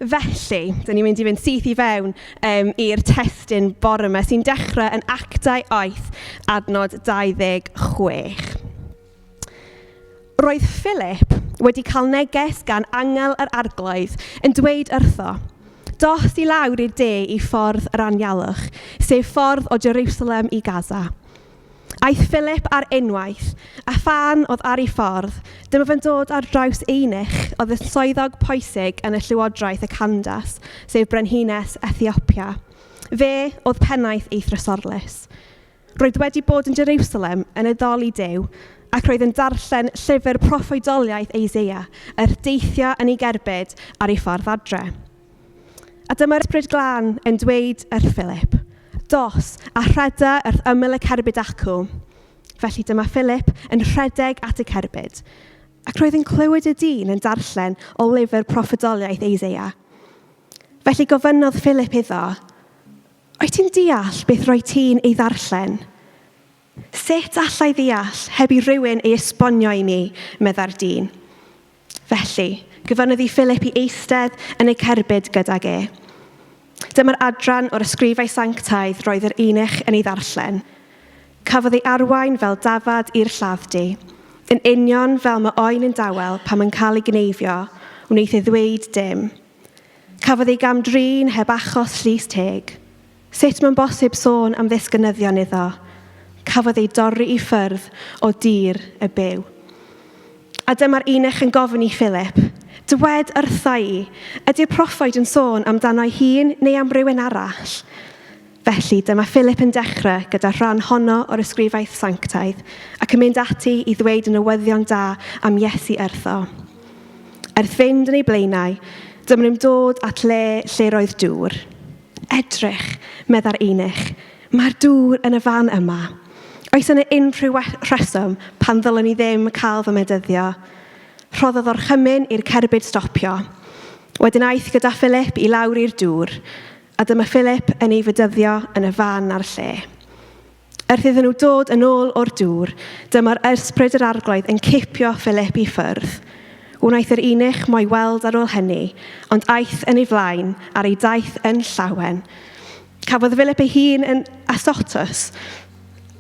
Felly, dyn ni'n mynd i fynd syth i fewn um, i'r testun bore yma sy'n dechrau yn Actau 8, adnod 26. Roedd Philip wedi cael neges gan angel yr arglwydd yn dweud wrtho, Dos i lawr i'r de i ffordd yr anialwch, sef ffordd o Jerusalem i Gaza. Aeth Philip ar unwaith, a phan oedd ar ei ffordd, dyma fe'n dod ar draws eunuch oedd yn swyddog pwysig yn y llywodraeth y Candas, sef brenhines Ethiopia. Fe oedd pennaeth ei thrysorlys. Roedd wedi bod yn Jerusalem yn addoli Duw, ac roedd yn darllen llyfr proffwydoliaeth Eseia, er deithio yn ei gerbyd ar ei ffordd adre. A dyma'r Ysbryd Glân yn dweud wrth Philip, Dos, a rheda wrth ymyl y cerbyd acw. Felly dyma Philip yn rhedeg at y cerbyd, ac roedd yn clywed y dyn yn darllen o lyfr proffwydoliaeth Eseia. Felly gofynnodd Philip iddo, Wyt ti'n deall beth rwyt ti'n ei ddarllen? Sut allai ddeall heb i rywun ei esbonio i mi? meddai'r dyn. Felly, gofynnodd i Philip i eistedd yn y cerbyd gydag e. Dyma'r adran o'r ysgrifau sanctaidd roedd yr eunuch yn ei ddarllen. Cafodd ei arwain fel dafad i'r lladd-dy. Yn union fel mae oen yn dawel pan mae'n cael ei gneifio, wnaeth e ddweud dim. Cafodd ei gam-drin heb achos llys teg. Sut mae'n bosib sôn am ddisgynyddion iddo? Cafodd ei dorri i ffwrdd o dir y byw. A dyma'r eunuch yn gofyn i Philip, Dywed wrtha i, ydy'r proffwyd yn sôn amdano'i hun neu am rywun arall? Felly, dyma Philip yn dechrau gyda rhan honno o'r ysgrifaeth sanctaidd, ac yn mynd ati i ddweud y newyddion da am Iesu wrtho. Wrth fynd yn ei blaenau, dyma nhw'n dod at le lle roedd dŵr. Edrych, meddai'r eunuch, mae'r dŵr yn y fan yma. Oes yna unrhyw rheswm pan ddylwn i ddim cael fy medyddio? Rhoddodd orchymyn i'r cerbyd stopio. Wedyn aeth gyda Philip i lawr i'r dŵr, a dyma Philip yn ei fedyddio yn y fan a'r lle. Wrth iddyn nhw dod yn ôl o'r dŵr, dyma'r ysbryd yr arglwydd yn cipio Philip i ffwrdd. Wnaeth yr eunuch mo'i weld ar ôl hynny, ond aeth yn ei flaen ar ei daith yn llawen. Cafodd Philip ei hun yn Asotus.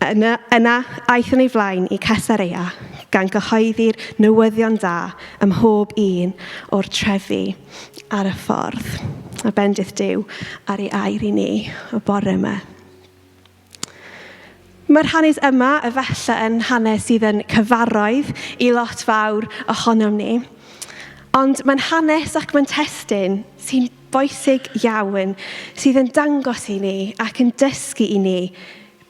Yna, yna aeth yn ei flaen i Cesarea, gan gyhoeddi'r newyddion da ym mhob un o'r trefi ar y ffordd. A bendith Duw ar ei air i ni y bore yma. Mae'r hanes yma efallai yn hanes sydd yn cyfarwydd i lot fawr ohonom ni. Ond mae'n hanes ac mae'n testun sy'n bwysig iawn, sydd yn dangos i ni ac yn dysgu i ni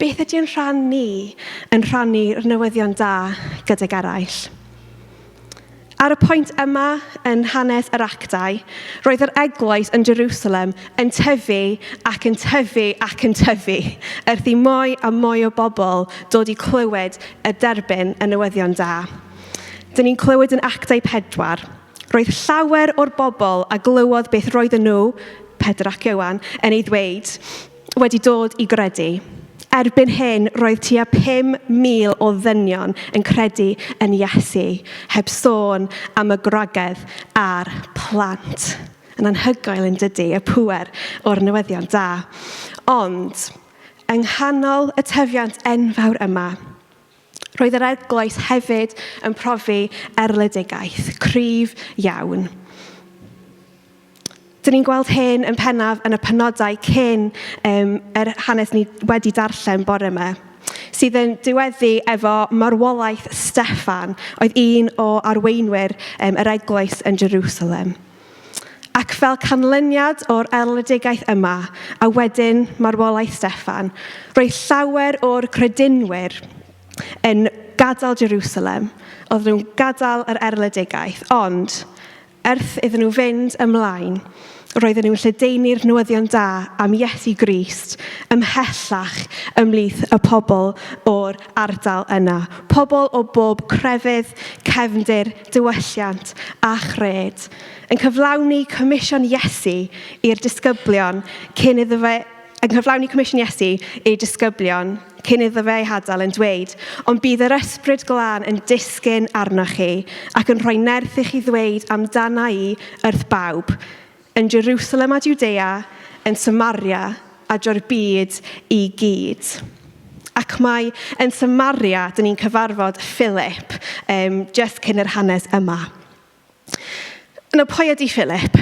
beth ydy'n rhan ni yn rhannu'r newyddion da gydag eraill. Ar y pwynt yma yn hanes yr Actau, roedd yr eglwys yn Jerusalem yn tyfu ac yn tyfu ac yn tyfu, wrth i mwy a mwy o bobl dod i clywed y derbyn y newyddion da. Dyn ni'n clywed yn Actau 4, roedd llawer o'r bobl a glywodd beth roedden nhw, Pedr ac Ioan, yn ei ddweud, wedi dod i gredu. Erbyn hyn, roedd tua 5,000 o ddynion yn credu yn Iesu, heb sôn am y gwragedd a'r plant. Yn anhygoel yn dydy, y pŵer o'r newyddion da. Ond, yng nghanol y tyfiant enfawr yma, roedd yr eglwys hefyd yn profi erledigaeth cryf iawn. Dyn ni'n gweld hyn yn pennaf yn y penodau cyn um, yr hanes ni wedi darllen bore yma, sydd yn diweddu efo marwolaeth Steffan, oedd un o arweinwyr um, yr eglwys yn Jerusalem. Ac fel canlyniad o'r erledigaeth yma, a wedyn marwolaeth Steffan, roedd llawer o'r credinwyr yn gadael Jerusalem, oedd nhw'n gadael yr erledigaeth, ond Wrth iddyn nhw fynd ymlaen, roedden nhw'n lledaenu'r newyddion da am Iesu Grist ymhellach ymhlith y pobl o'r ardal yna, pobl o bob crefydd, cefndir, diwylliant a chred, yn cyflawni comisiwn Iesu i'r disgyblion cyn iddo fe yn cyflawni comisiwn Iesu i'r disgyblion cyn iddo fe eu hadael yn dweud, ond bydd yr ysbryd glân yn disgyn arnoch chi ac yn rhoi nerth i chi ddweud amdana i wrth bawb. Yn Jerusalem a Judea, yn Samaria a drwy'r byd i gyd. Ac mae yn Samaria, dyn ni'n cyfarfod Philip, um, just cyn yr hanes yma. Nawr, pwy ydy Philip?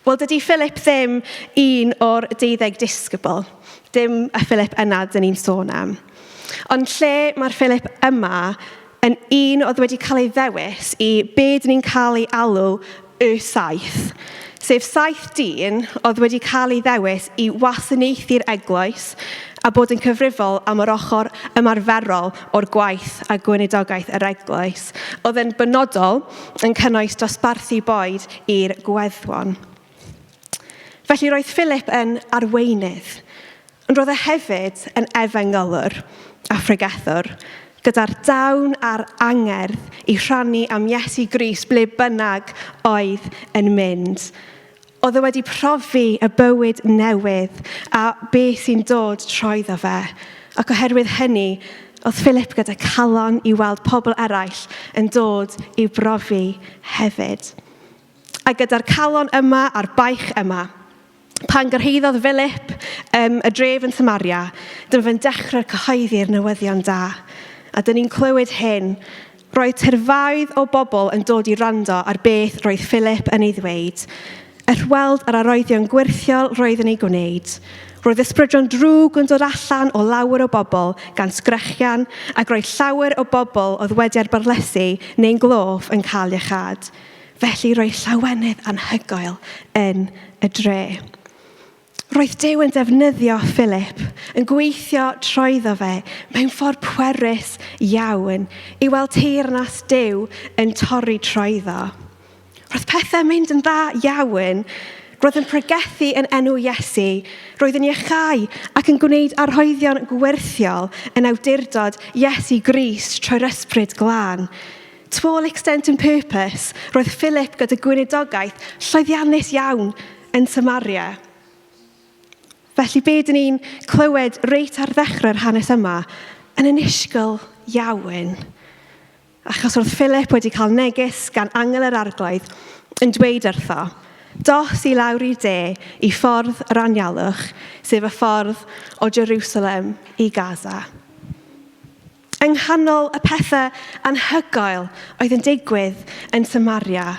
Wel, dydy Philip ddim un o'r deuddeg disgybl. Dim y Philip yna dyn ni'n sôn am. Ond lle mae'r Philip yma yn un oedd wedi cael ei ddewis i be dyn ni'n cael ei alw y saith, sef saith dyn oedd wedi cael ei ddewis i wasanaethu'r eglwys a bod yn cyfrifol am yr ochr ymarferol o'r gwaith a gweinidogaeth yr eglwys, oedd yn benodol yn cynnwys dosbarthu bwyd i'r gweddwon. Felly roedd Philip yn arweinydd, ond roedd e hefyd yn efengylwr a phregethwr, gyda'r dawn a'r angerdd i rhannu am Iesu Grist ble bynnag oedd yn mynd. Oedd e wedi profi y bywyd newydd a beth sy'n dod troeddo fe, ac oherwydd hynny, oedd Philip gyda calon i weld pobl eraill yn dod i'w brofi hefyd. A gyda'r calon yma a'r baich yma, pan gyrhaeddodd Philip um, y dref yn Samaria, dyma fe'n dechrau cyhoeddi'r newyddion da. A dyn ni'n clywed hyn. Roedd tyrfaoedd o bobl yn dod i rando ar beth roedd Philip yn ei ddweud. Er weld yr arwyddion gwyrthiol roedd yn ei gwneud. Roedd ysbrydion drwg yn dod allan o lawer o bobl gan sgrechian, ac roedd llawer o bobl oedd wedi arbarlesu neu'n gloff yn cael iachâd. Felly roedd llawenydd anhygoel yn y dre. Roedd Duw yn defnyddio Philip, yn gweithio troeddo fe mewn ffordd pwerus iawn i weld teyrnas Duw yn torri troeddo. Roedd pethau'n mynd yn dda iawn. Roedd yn pregethu yn enw Iesu. Roedd yn iachau ac yn gwneud arhoeddion gwyrthiol yn awdurdod Iesu Grist trwy'r Ysbryd Glân. To all extent and purpose, roedd Philip gyda gweinidogaeth llwyddiannus iawn yn Samaria. Felly be dyn ni'n clywed reit ar ddechrau'r hanes yma yn annisgwyl iawn. Achos roedd Philip wedi cael neges gan angel yr arglwydd yn dweud wrtho, dos i lawr i'r de i ffordd yr anialwch, sef y ffordd o Jerusalem i Gaza. Yng nghanol y pethau anhygoel oedd yn digwydd yn Samaria,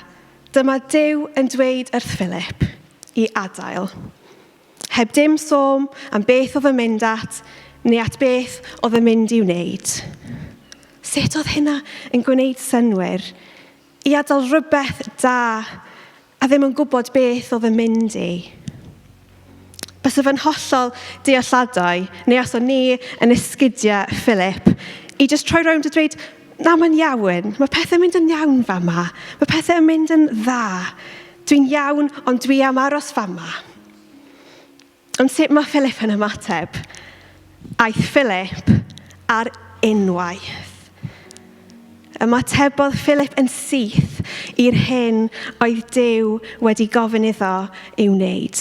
dyma Duw yn dweud wrth Philip i adael. Heb dim sôn am beth oedd yn mynd at, neu at beth oedd yn mynd i'w wneud. Sut oedd hynna yn gwneud synnwyr? I adael rhywbeth da a ddim yn gwybod beth oedd yn mynd i. Bysa fe'n hollol dealladwy, neu os o'n ni yn esgidiau Philip, i just troi rownd a dweud, na, mae'n iawn, mae pethau'n mynd yn iawn fama, mae pethau'n mynd yn dda, dwi'n iawn, ond dwi am aros fama. Ond sut mae Philip yn ymateb? Aeth Philip ar unwaith. Ymatebodd Philip yn syth i'r hyn oedd Duw wedi gofyn iddo ei wneud.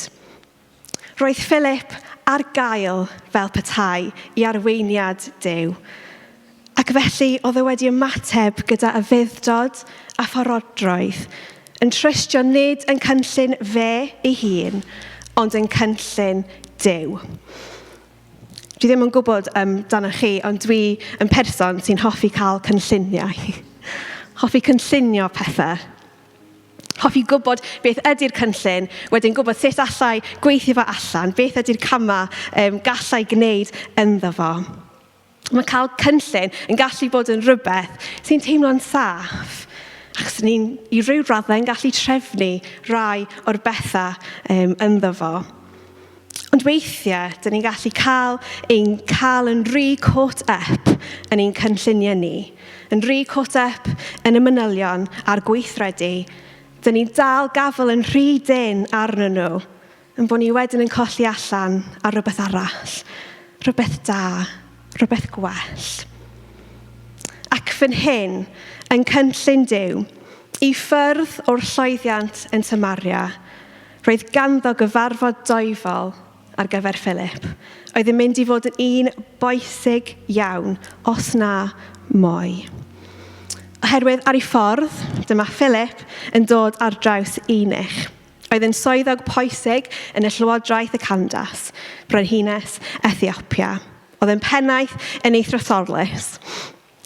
Roedd Philip ar gael fel petai i arweiniad Duw. Ac felly oedd e wedi ymateb gyda ufudd-dod a pharodrwydd, yn trystio nid yn cynllun fe ei hun, ond yn cynllun Duw. Dwi ddim yn gwybod amdanoch chi, ond dwi yn person sy'n hoffi cael cynlluniau. Hoffi cynllunio pethau. Hoffi gwybod beth ydy'r cynllun, wedyn gwybod sut allai gweithio fo allan, beth ydy'r camau um, gallai gwneud ynddo fo. Mae cael cynllun yn gallu bod yn rhywbeth sy'n teimlo'n saff, achos ni'n i ryw raddau yn gallu trefnu rai o'r bethau um, ynddo fo. Ond weithiau, dyn ni'n gallu cael ein cael yn rhy caught up yn ein cynlluniau ni, yn rhy caught up yn y manylion a'r gweithredu. Dyn ni'n dal gafel yn rhy dynn arnyn nhw, Yn bod ni wedyn yn colli allan ar rywbeth arall, rhywbeth da, rhywbeth gwell. Ac fan hyn, yn cynllun Duw, i ffyrdd o'r llwyddiant yn Samaria, roedd ganddo gyfarfod doefol ar gyfer Philip, oedd yn mynd i fod yn un bwysig iawn, os na mwy. Oherwydd ar ei ffordd, dyma Philip yn dod ar draws eunuch. Oedd yn swyddog pwysig yn y llywodraeth y Candas, brenhines Ethiopia. Oedd yn pennaeth yn ei thrysorlys,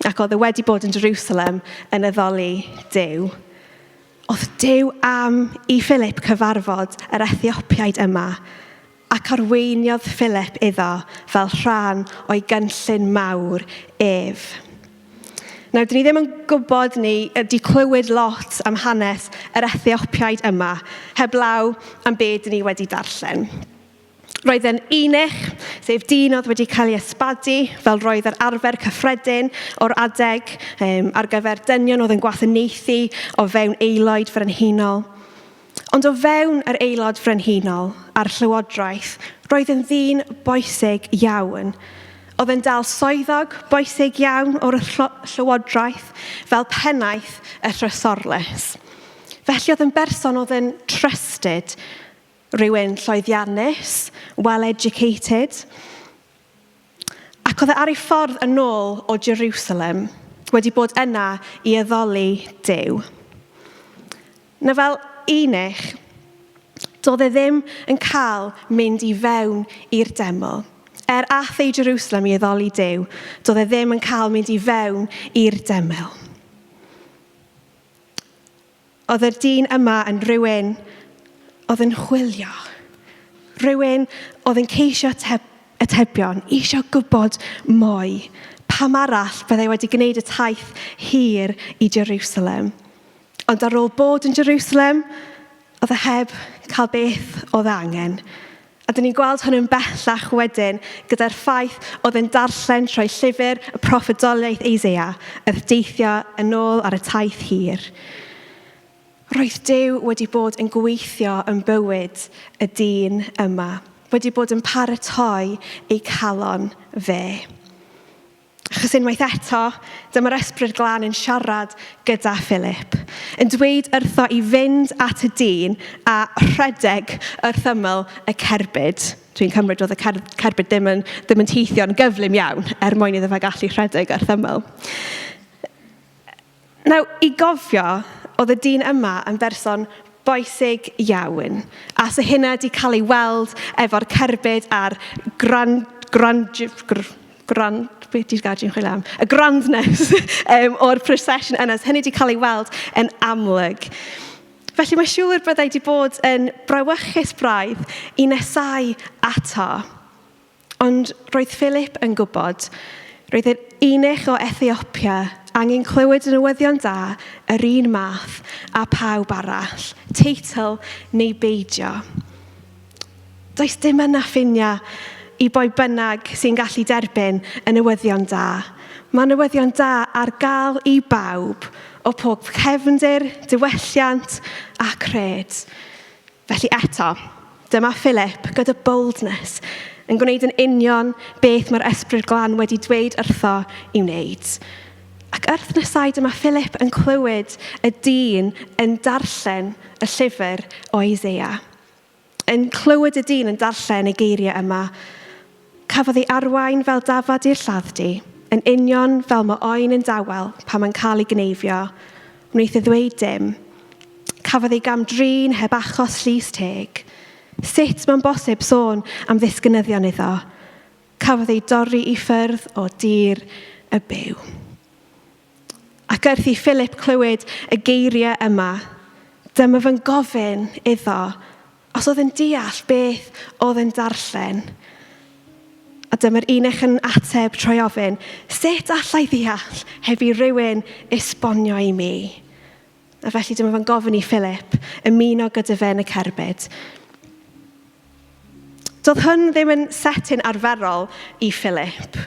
ac oedd e wedi bod yn Jerusalem yn addoli Duw. Oedd Duw am i Philip cyfarfod yr Ethiopiaid yma, ac arweiniodd Philip iddo fel rhan o'i gynllun mawr ef. Nawr, dyn ni ddim yn gwybod neu wedi clywed lot am hanes yr Ethiopiaid yma, heblaw am be dyn ni wedi darllen. Roedd yn eunuch, sef dyn oedd wedi cael ei ysbadu, fel roedd yr arfer cyffredin o'r adeg um, ar gyfer dynion oedd yn gwasanaethu o fewn aelod frenhinol. Ond o fewn yr aelod frenhinol a'r llywodraeth, roedd yn ddyn bwysig iawn. Oedd yn dal swyddog bwysig iawn o'r llywodraeth fel pennaeth y Trysorlys. Felly oedd yn berson oedd yn trusted, rhywun llwyddiannus, well educated. Ac oedd e ar ei ffordd yn ôl o Jerusalem, wedi bod yna i addoli Duw. Na fel eunuch, doedd e ddim yn cael mynd i fewn i'r deml. Er ath e i Jerusalem i addoli Duw, doedd e ddim yn cael mynd i fewn i'r deml. Oedd yr dyn yma yn rhywun oedd yn chwilio. Rhywun oedd yn ceisio atebion, eisiau gwybod mwy. Pam arall byddai wedi gwneud y taith hir i Jerusalem? Ond ar ôl bod yn Jerusalem, oedd e heb cael beth oedd e angen. A dyn ni'n gweld hwn yn bellach wedyn gyda'r ffaith oedd yn darllen trwy llyfr y proffwydoliaeth Eseia wrth deithio yn ôl ar y taith hir. Roedd Duw wedi bod yn gweithio yn bywyd y dyn yma, wedi bod yn paratoi ei calon fe. Achos unwaith eto, dyma'r Ysbryd Glân yn siarad gyda Philip, yn dweud wrtho i fynd at y dyn a rhedeg wrth ymyl y cerbyd. Dwi'n cymryd oedd y cerbyd ddim yn, ddim yn teithio'n gyflym iawn er mwyn iddo fe gallu rhedeg wrth ymyl. Nawr, i gofio, oedd y dyn yma yn berson bwysig iawn. A so hynna wedi cael ei weld efo'r cerbyd a'r grand, grand, grand, beth di'r gair dwi'n chwilio am? Y grandness um, o'r procession yna. So hynny wedi cael ei weld yn amlwg. Felly mae siŵr byddai wedi bod yn brawychus braidd i nesau ato. Ond roedd Philip yn gwybod, roedd yr eunuch o Ethiopia angen clywed y newyddion da yr un math â phawb arall, teitl neu beidio. Does dim yna ffiniau i bwy bynnag sy'n gallu derbyn y newyddion da. Mae newyddion da ar gael i bawb o pob cefndir, diwylliant a cred. Felly eto, dyma Philip gyda boldness yn gwneud yn union beth mae'r Ysbryd Glân wedi dweud wrtho i wneud. Ac wrth nesau dyma Philip yn clywed y dyn yn darllen y llyfr o Isaiah. Yn clywed y dyn yn darllen y geiriau yma, cafodd ei arwain fel dafad i'r lladd-dy, yn union fel mae oen yn dawel pan mae'n cael ei gneifio. Wnaeth e ddweud dim. Cafodd ei gam-drin heb achos llys teg. Sut mae'n bosib sôn am ddisgynyddion iddo? Cafodd ei dorri i ffyrdd o dir y byw. Ac wrth i Philip clywed y geiriau yma, dyma fy'n gofyn iddo os oedd yn deall beth oedd yn darllen. A dyma'r eunuch yn ateb trwy ofyn, sut allai ddeall heb i rywun esbonio i mi? A felly dyma fe'n gofyn i Philip ymuno gyda fe yn y cerbyd. Doedd hwn ddim yn setyn arferol i Philip.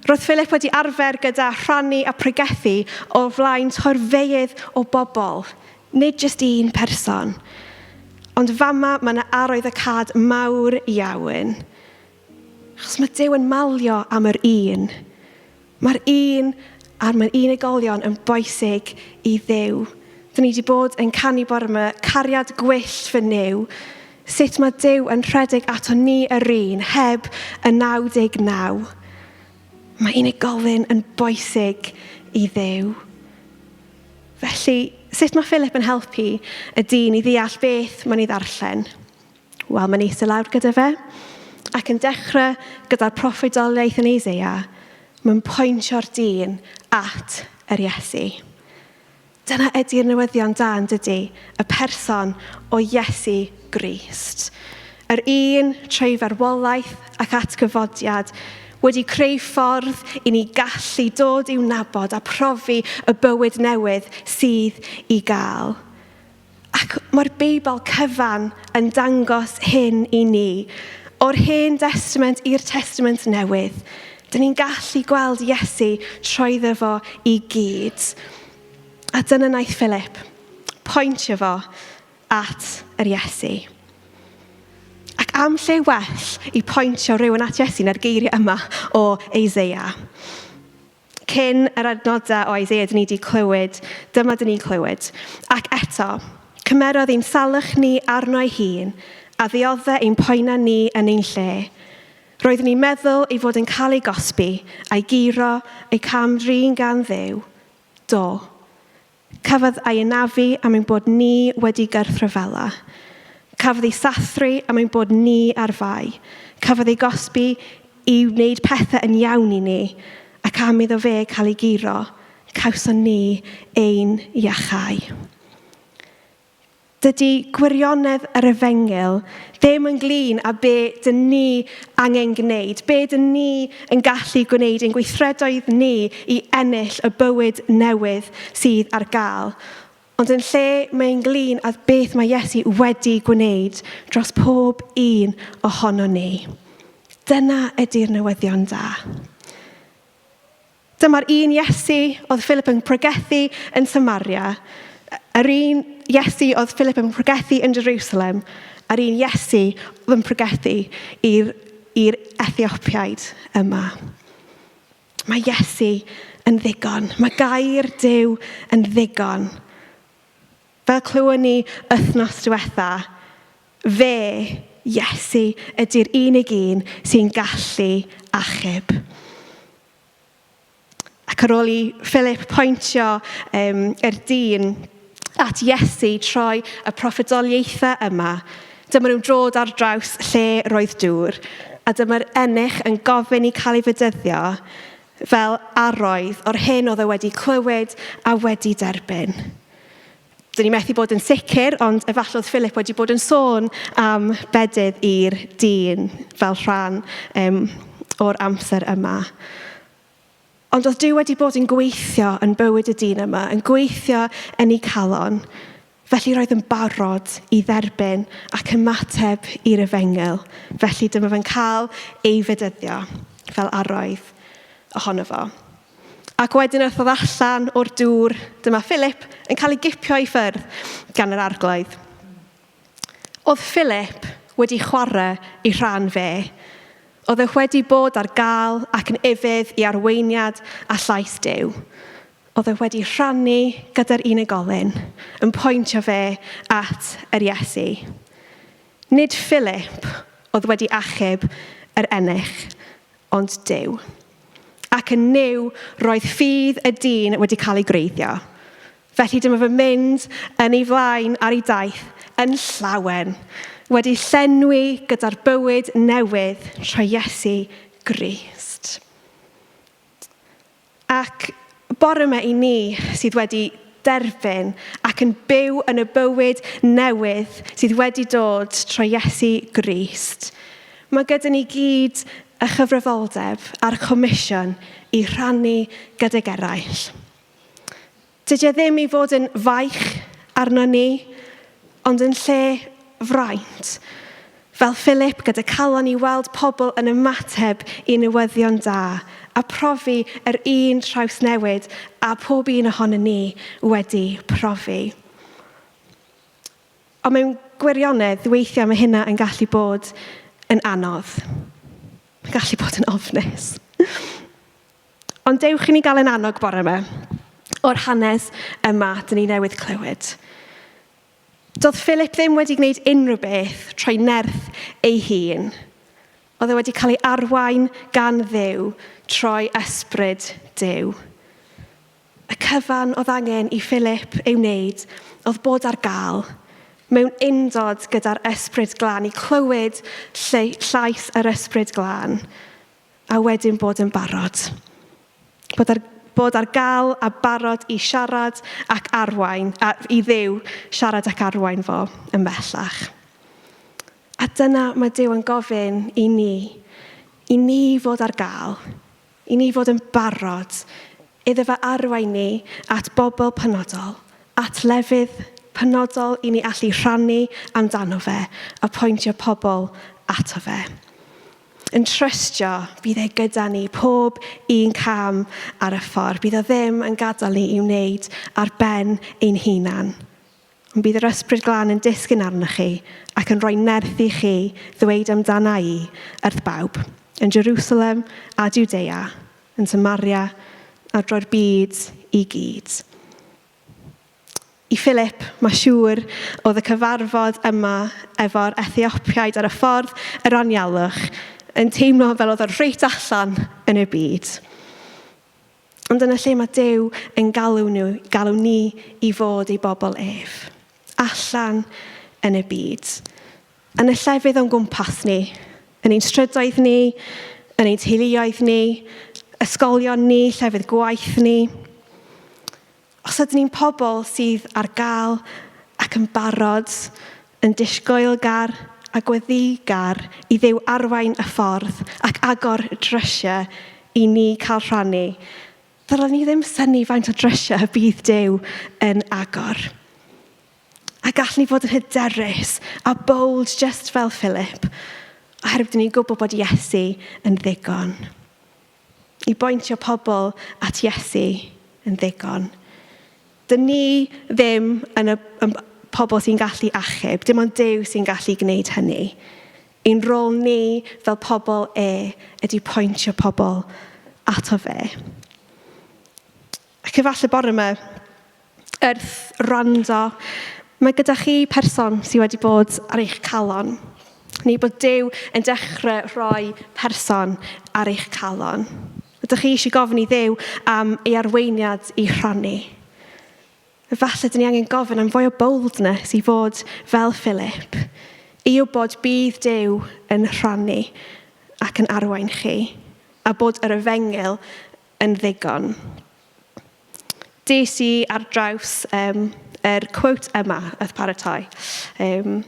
Roedd Philip wedi arfer gyda rhannu a pregethu o flaen torfeydd o bobl, nid jyst un person. Ond fama mae yna arwyddocâd mawr iawn. Achos mae Duw yn malio am yr un. Mae'r un a'r mae'r unigolion yn bwysig i Dduw. Dyn ni wedi bod yn canu bore yma, cariad gwyllt fy Nuw. Sut mae Duw yn rhedeg ato ni yr un, heb y 99. Mae unigolyn yn bwysig i Dduw. Felly, sut mae Philip yn helpu y dyn i ddeall beth mae'n ei ddarllen? Wel, mae'n eistedd lawr gyda fe, ac yn dechrau gyda'r proffwydoliaeth yn Eseia, mae'n pwyntio'r dyn at yr Iesu. Dyna ydy'r newyddion da, yn dydy? Y person o Iesu Grist. Yr un trwy farwolaeth ac atgyfodiad wedi creu ffordd i ni gallu dod i'w nabod a profi y bywyd newydd sydd i gael. Ac mae'r Beibl cyfan yn dangos hyn i ni. O'r Hen Destament i'r Testament Newydd, dyn ni'n gallu gweld Iesu trwyddo fo i gyd. A dyna wnaeth Philip, pwyntio fo at yr Iesu. Ac am lle well i pwyntio rhywun at Iesu na'r geiriau yma o Isaiah. Cyn yr adnodau o Isaiah dyn ni wedi clywed, dyma dyn ni'n clywed. Ac eto, cymerodd ein salwch ni arno'i hun, a ddiodde ein poenau ni yn ein lle. Roeddwn ni'n meddwl ei fod yn cael ei gosbi, a'i guro, ei cam-drin gan Dduw. Do. Cafodd ei anafu am ein bod ni wedi gyrthryfela. Cafodd ei sathru am ein bod ni ar fai. Cafodd ei gosbi i wneud pethau yn iawn i ni, ac am iddo fe cael ei guro, cawson ni ein iachau. Dydy gwirionedd yr Efengyl ddim ynglyn â be dyn ni angen gwneud, be dyn ni yn gallu gwneud, ein gweithredoedd ni i ennill y bywyd newydd sydd ar gael. Ond yn lle mae ynglyn â beth mae Iesu wedi gwneud dros pob un ohono ni. Dyna ydy'r newyddion da. Dyma'r un Iesu oedd Philip yn pregethu yn Samaria, yr un Iesu oedd Philip yn pregethu yn Jerusalem, a'r un Iesu oedd yn pregethu i'r i'r Ethiopiaid yma. Mae Iesu yn ddigon. Mae gair Duw yn ddigon. Fel clywon ni wythnos diwetha, fe, Iesu, ydy'r unig un sy'n gallu achub. Ac ar ôl i Philip pwyntio um, yr dyn at Iesu troi y proffwydoliaethau yma, dyma nhw'n dod ar draws lle roedd dŵr, a dyma'r ennill yn gofyn i cael ei fedyddio fel arroedd o'r hyn oedd e wedi clywed a wedi derbyn. Dyn ni methu bod yn sicr, ond efallai oedd Philip wedi bod yn sôn am bedydd i'r dyn fel rhan um, o'r amser yma. Ond oedd Duw wedi bod yn gweithio yn bywyd y dyn yma, yn gweithio yn ei calon. Felly roedd yn barod i dderbyn ac ymateb i'r efengyl. Felly dyma fe'n cael ei fedyddio fel arroedd ohono fo. Ac wedyn wrth ddod allan o'r dŵr, dyma Philip yn cael ei gipio i ffyrdd gan yr arglwydd. Oedd Philip wedi chwarae ei rhan fe. Oedd e wedi bod ar gael ac yn ufudd i arweiniad a llais Duw. Oedd e wedi rhannu gyda'r unigolyn, yn pwyntio fe at yr Iesu. Nid Philip oedd wedi achub yr ennill, ond Duw. Ac yn Nuw roedd ffydd y dyn wedi cael ei gwreiddio. Felly dyma fy mynd yn ei flaen ar ei daith yn llawen, wedi llenwi gyda'r bywyd newydd trwy Iesu Grist. Ac bore yma i ni sydd wedi derbyn ac yn byw yn y bywyd newydd sydd wedi dod trwy Iesu Grist, mae gyda ni gyd y chyfrifoldeb a'r comisiwn i rhannu gydag eraill. Dydy e ddim i fod yn faich arno ni, ond yn lle fraint. Fel Philip, gyda calon i weld pobl yn ymateb i newyddion da a profi yr un trawsnewid a pob un ohonon ni wedi profi. Ond mewn gwirionedd, weithiau mae hynna yn gallu bod yn anodd. Mae'n gallu bod yn ofnus. Ond dewch i ni gael ein annog bore yma o'r hanes yma dyn ni newydd clywed. Doedd Philip ddim wedi gwneud unrhyw beth trwy nerth ei hun. Oedd e wedi cael ei arwain gan Dduw trwy ysbryd Duw. Y cyfan oedd angen i Philip ei wneud oedd bod ar gael mewn undod gyda'r Ysbryd Glân i clywed llais yr Ysbryd Glân a wedyn bod yn barod. Bod ar, bod ar gael a barod i siarad ac arwain, a, i Dduw siarad ac arwain fo ymhellach. A dyna mae Duw yn gofyn i ni, i ni fod ar gael, i ni fod yn barod iddo fe arwain ni at bobl penodol, at lefydd penodol i ni allu rhannu amdano fe a pwyntio pobl ato fe. Yn trystio bydd e gyda ni pob un cam ar y ffordd. Bydd o ddim yn gadael ni i wneud ar ben ein hunan. Ond bydd yr Ysbryd Glân yn disgyn arnoch chi ac yn rhoi nerth i chi ddweud amdana i wrth bawb, yn Jerusalem a Jwdea, yn Samaria a drwy'r byd i gyd. I Philip, mae siŵr, oedd y cyfarfod yma efo'r Ethiopiaid ar y ffordd yr anialwch yn teimlo fel oedd o reit allan yn y byd. Ond dyna lle mae Duw yn galw nhw, galw ni i fod ei bobl ef. Allan yn y byd. Yn y llefydd o'n gwmpas ni. Yn ein strydoedd ni, yn ein teuluoedd ni, ysgolion ni, llefydd gwaith ni. Os ydyn ni'n pobl sydd ar gael ac yn barod, yn disgwylgar a gweddigar i Dduw arwain y ffordd ac agor drysiau i ni cael rhannu, ddylen ni ddim synnu faint o drysiau y bydd Duw yn agor. A gallwn ni fod yn hyderus a bold just fel Philip, oherwydd dyn ni'n gwybod bod Iesu yn ddigon. I bointio pobl at Iesu yn ddigon. Dyn ni ddim yn y yn pobl sy'n gallu achub, dim ond Duw sy'n gallu gwneud hynny. Ein rôl ni fel pobl e ydy pointio pobl ato fe. Ac efallai bore yma, wrth wrando, mae gyda chi person sydd wedi bod ar eich calon. Neu bod Duw yn dechrau rhoi person ar eich calon. Ydych chi eisiau gofyn i Dduw am ei arweiniad i rhannu? Efallai dyn ni angen gofyn am fwy o boldness i fod fel Philip, i wybod bydd Duw yn rhannu ac yn arwain chi, a bod yr efengyl yn ddigon. Des i ar draws um, yr quote yma wrth paratoi. Um,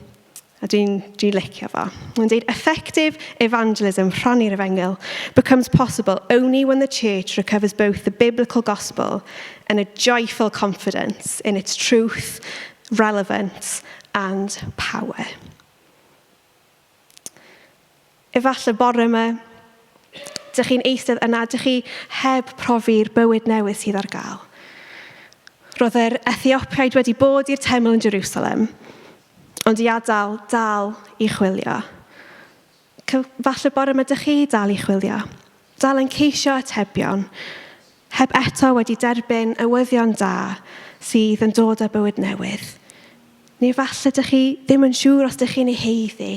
a dwi'n dwi licio fo. Mae'n dweud, effective evangelism, rhannu'r efengyl, becomes possible only when the church recovers both the biblical gospel and a joyful confidence in its truth, relevance and power. Efallai bore yma, dych chi'n eistedd yna, dych chi heb profi'r bywyd newydd sydd ar gael. Roedd yr Ethiopiaid wedi bod i'r teml yn Jerusalem, ond i adael dal i chwilio. Falle bore yma dych chi dal i chwilio, dal yn ceisio atebion, heb eto wedi derbyn ywyddion da sydd yn dod â bywyd newydd. Neu falle dych chi ddim yn siŵr os dych chi'n ei haeddu.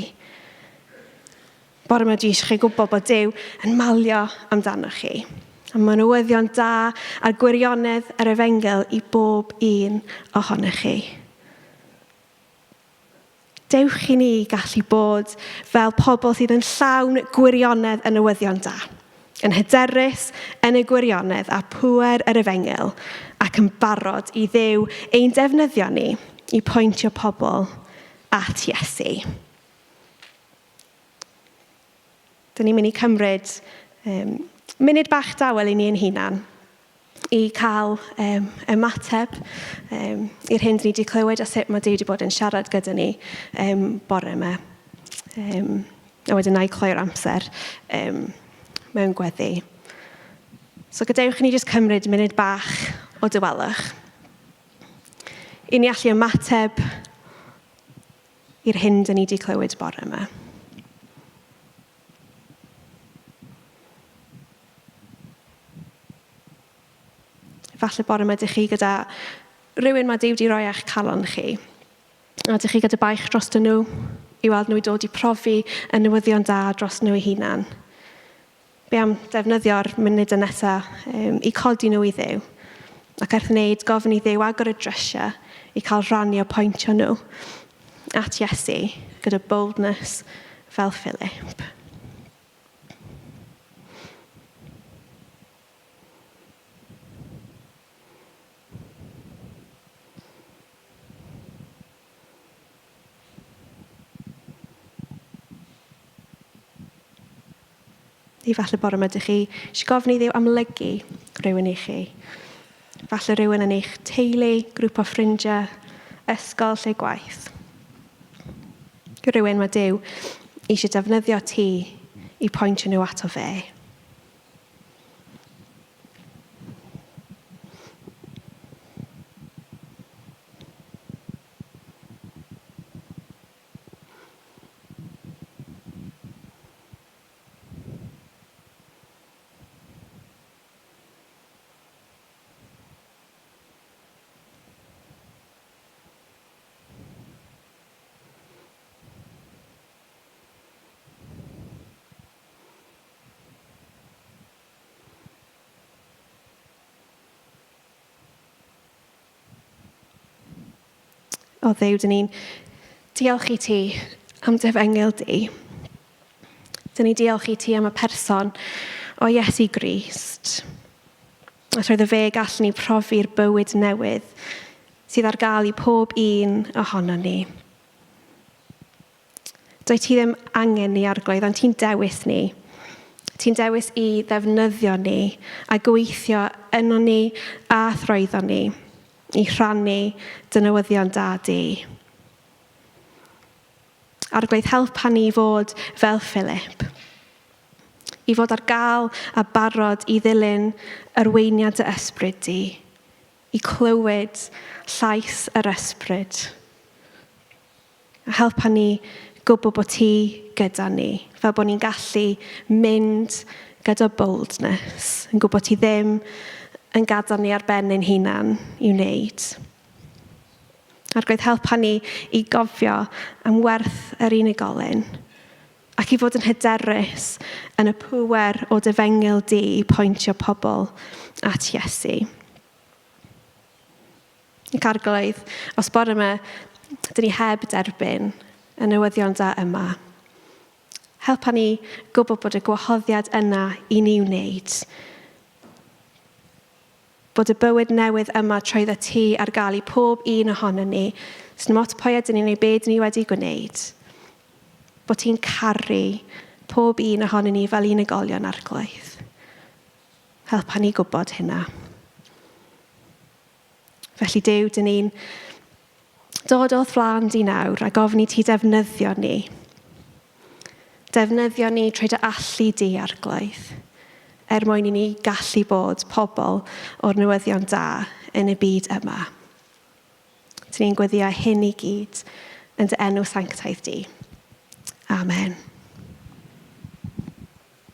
Bore yma dwi eisiau chi gwybod bod Duw yn malio amdanoch chi. A mae newyddion da a'r gwirionedd yr efengyl i bob un ohonoch chi. Dewch i ni gallu bod fel pobl sydd yn llawn gwirionedd y newyddion da, yn hyderus yn y gwirionedd a pŵer yr efengyl, ac yn barod i Dduw ein defnyddio ni i pwyntio pobl at Iesu. Dyn ni'n mynd i cymryd um, munud bach dawel i ni ein hunan i cael um, ymateb um, i'r hyn dyn ni wedi clywed a sut mae Duw wedi bod yn siarad gyda ni um, bore yma. Um, a wedyn na i cloi'r amser um, mewn gweddi. So gadewch i ni jyst cymryd munud bach o dawelwch. I ni allu ymateb i'r hyn dyn ni wedi clywed bore yma. Falle bore yma dych chi gyda rhywun mae Duw wedi rhoi eich calon chi. A dych chi gyda baich dros nhw i weld nhw i dod i profi y newyddion da dros nhw eu hunan. Be am defnyddio'r munudau nesaf um, i codi nhw i Dduw? Ac wrth wneud, gofyn i Dduw agor y drysiau i cael rhannu o pwyntio nhw at Iesu gyda boldness fel Philip. Neu falle bore yma ydych chi eisiau gofyn i Dduw amlygu rhywun i chi. Falle rhywun yn eich teulu, grŵp o ffrindiau, ysgol, lle gwaith. Rhywun mae Duw eisiau defnyddio ti i pwyntio nhw ato fe. O Dduw, dyn ni'n diolch i ti am dy efengyl di. Dyn ni'n diolch i ti am y person o Iesu Grist. A trwy fe gallwn ni profi'r bywyd newydd sydd ar gael i pob un ohono ni. Dwyt ti ddim angen ni, Arglwydd, ond ti'n dewis ni. Ti'n dewis i ddefnyddio ni a gweithio yno ni a thrwyddo ni i rhannu dy newyddion da di. Arglwydd, helpa ni i fod fel Philip, i fod ar gael a barod i ddilyn arweiniad dy ysbryd di, i clywed llais yr ysbryd. A helpa ni gwybod bod ti gyda ni, fel bod ni'n gallu mynd gyda boldness, yn gwybod ti ddim yn gadael ni ar ben ein hunan i wneud. Arglwydd, helpa ni i gofio am werth yr unigolyn ac i fod yn hyderus yn y pŵer o dy fengil di i pwyntio pobl at Iesu. Ac Arglwydd, os bore yma, dyn ni heb derbyn y newyddion da yma, helpa ni gwybod bod y gwahoddiad yna i ni wneud. Bod y bywyd newydd yma trwyddo ti ar gael i pob un ohono ni. Sdim ots pwy ydyn ni neu be dyn ni wedi gwneud. Bod ti'n caru pob un ohono ni fel unigolion Arglwydd. Helpa ni gwybod hynna. Felly Duw, dyn ni'n dod o'th flaen di nawr a gofyn i ti defnyddio ni. Defnyddio ni trwy dy allu di, Arglwydd, er mwyn i ni gallu bod pobl o'r newyddion da yn y byd yma. Dyn ni'n gweddio hyn i gyd yn dy enw sanctaidd di. Amen.